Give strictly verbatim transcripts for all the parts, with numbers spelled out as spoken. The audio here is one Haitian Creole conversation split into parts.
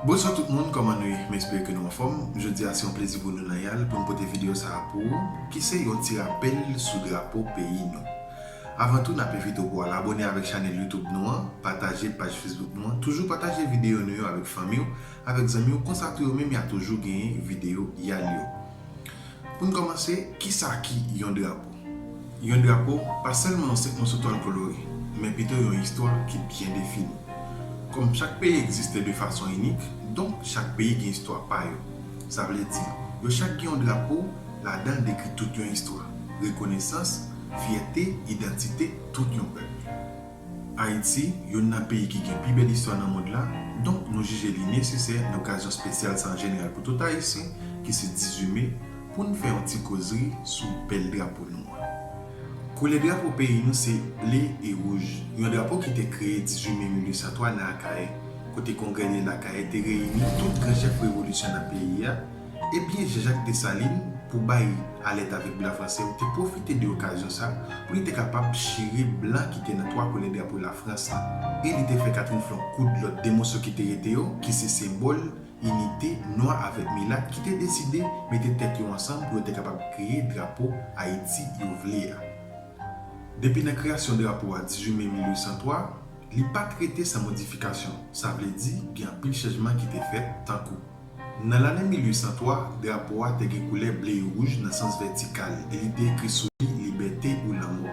Bonswa tout moun, kòman nou ye? M espere ke nou anfòm. Jodi a se yon plezi pou nou nan YAL pou n pote videyo sa a pou ou, ki se yon ti rapèl sou drapo peyi nou. Avan tou, n ap envite w pou w al abòne avèk chanèl YouTube nou an, pataje paj Facebook nou an, toujou pataje videyo nou yo avèk fanmi w, avèk zanmi w, konsa tou yo menm y a toujou genyen videyo YAL yo. Pou n kòmanse, kisa ki yon drapo? Yon drapo pa sèlman yon senk mòso twal kolore, men pito yon istwa ki byen defini. Kòm chak peyi egziste de fason inik, donk chak peyi gen istwa pa yo. Sa vle di, yo chak gen yon drapo, ladan l dekri tout yon istwa, rekonesans, fyète, idantite tout yon pèp. Ayiti, youn nan peyi ki gen pi bèl istwa nan mond la, donk nou jije li nesesè nan okazyon espesyal sa an jeneral pou tout Ayisyen, ki se dizuit me, pou n fè yon ti kozri sou bèl drapo nou an. Koulè drapo peyi nou se ble e wouj, yon drapo ki te kreye dizuit me mil uit san twa nan Akayè, kote Kongrè de Lakayè te reyini tout gran chèf revolisyon nan peyi a, Ebyen, Jean-Jacques Dessalines, pou bay alèt avèk blan franse yo, te pwofite de okazyon sa pou li te kapab chire blan ki te nan twa koulè drapo Lafrans lan, e li te fè Catherine Flon koud lòt de moso ki te rete yo, ki se senbòl inite nwa avèk milat ki te deside mete tèt yo ansanm pou yo te kapab kreye drapo Ayiti yo vle a. Depi nan kreyasyon drapo a dizuit me mil uit san twa, li pa t rete san modifikasyon, sa vle di gen anpil chanjman ki te fèt, tankou. Nan lane mil uit san twa, drapo a te gen koulè ble e wouj nan sans vètikal e li te ekri sou li Libète ou lanmò.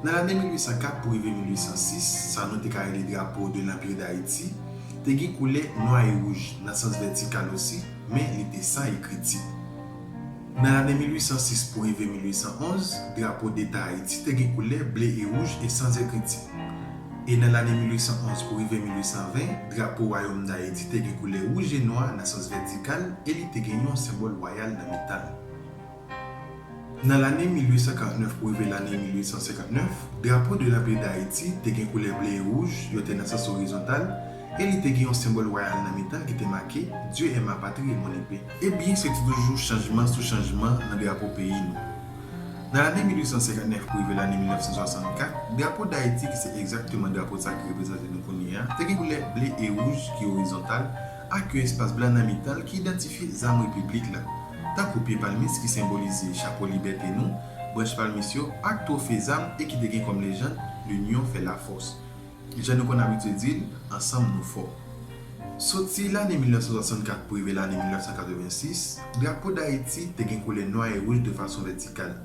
Nan lane mil uit san kat pou rive mil uit san sis, sa nou te ka rele drapo de l'Empire d'Haïti, te gen koulè nwa e wouj nan sans vètikal osi, men li te san ekriti. Nan lane mil uit san sis pou rive mil uit san onz, drapo deta Ayiti te gen koulè ble e wouj e san ekriti. E nan lane mil uit san onz pou rive mil uit san ven, drapo wayòm Dayiti te gen koulè wouj e nwa nan sans vètikal e li te gen yon senbòl wayal nan mitan l. Nan lane mil uit san karant nèf pou rive lane mil uit san senkant nèf, drapo de l'Empire d'Haïti te gen koulè ble e wouj, yo te nan sans orizontal, e li te gen yon senbòl wayal nan mitan l ki te make Dieu est ma patrie et mon épée. Ebyen, se te toujou chanjman sou chanjman nan drapo peyi nou. Nan lane mil uit san senkant nèf pou rive lane mil nèf san swasannkat, drapo Dayiti, ki se egzakteman drapo sa ki reprezante nou kounye a, te gen koulè ble e wouj ki orizontal, ak yon espas blan nan mitan l ki idantifye zam repiblik la, tankou pye palmis ki senbolize chapo libète nou, branch palmis yo, ak twofe zam e ki te gen kòm lejann L'union fait la force. Jan nou konn abitye di l, ansanm nou fò. Soti lane mil nèf san swasannkat pou rive lane mil nèf san katrevensis, drapo Dayiti te gen koulè nwa e wouj de fason vètikal,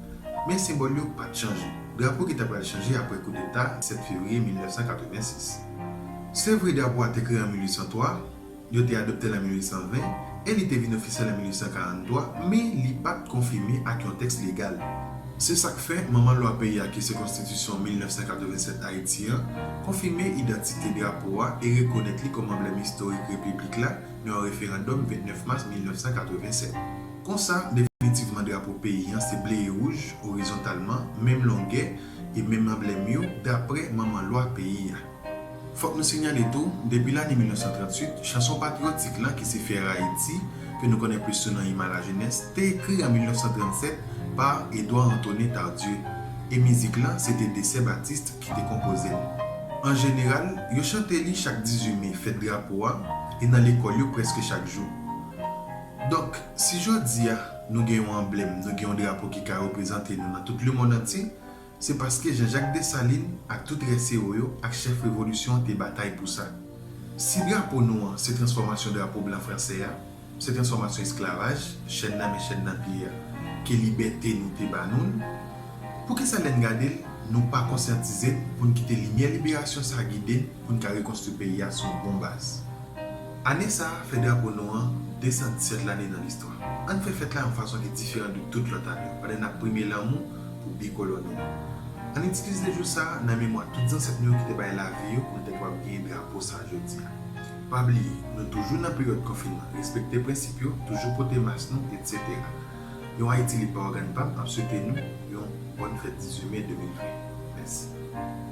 men senbòl yo pa t chanje. Drapo ki ta pral chanje apre koudeta sèt fevriye mil nèf san katrevensis. Se vre drapo a te kreye an mil uit san twa, yo te adopte l an mil uit san ven, e li te vin ofisyèl an mil uit san karant twa, men li pa t konfime ak yon tèks legal. Se sa k fè, manman lwa peyi a ki se Konstitisyon mil nèf san katrevennsèt Ayiti an, konfime idantite drapo a e rekonèt li kòm anblèm istorik repiblik la nan yon referandòm vennèf mas mil nèf san katrevennsèt. Konsa, definitivman drapo peyi an se ble e wouj, orizontalman, menm longè e menm anblèm yo, dapre manman lwa peyi a. Fòk nou sinyale tou, depi lane mil nèf san tranntuit, chanson patriyotik lan ki se Fière Haïti, ke nou konnen plis sou non Hymne à la jeunesse, te ekri an mil nèf san trannsèt pa Edouard Antonin Tardieu, e mizik lan se te Dessert Baptiste ki te konpoze l. An jeneral, yo chante li chak dizuit me, fèt drapo a, e nan lekòl yo prèske chak jou. Donk, si jodi a nou gen yon anblèm, nou gen yon drapo ki ka reprezante nou nan tout lemonn antye, se paske Jean-Jacques Dessalines ak tout rès ewo yo ak chèf revolisyon an te batay pou sa. Si drapo nou an se transfòmasyon drapo blan franse a, se transfòmasyon esklavaj, chèn nan men chèn nan pye a, ke libète nou te ba nou l, poukisa lè n gade l, nou pa konsyantize n pou n kite limyè liberasyon sa a gide n pou n ka rekonstwi peyi a sou yon bon baz? Ane sa a fè drapo nou an de san disèt lane nan listwa. Ann fè fèt la yon fason ki diferan de tout lòt ane, pandan n ap prime lanmou pou bikolò nou an. Ann itilize jou sa a nan memwa tout zansèt nou yo ki te bay lavi yo pou nou te kapab genyen drapo sa a jodi a. Pa bliye, nou toujou nan peryòd konfinman, respekte prensip yo, toujou pote mas nou, etsetera. Yon Ayiti lib pa ògàn pa m ap swete nou yon bòn fèt dizuit me de mil ven. Mèsi.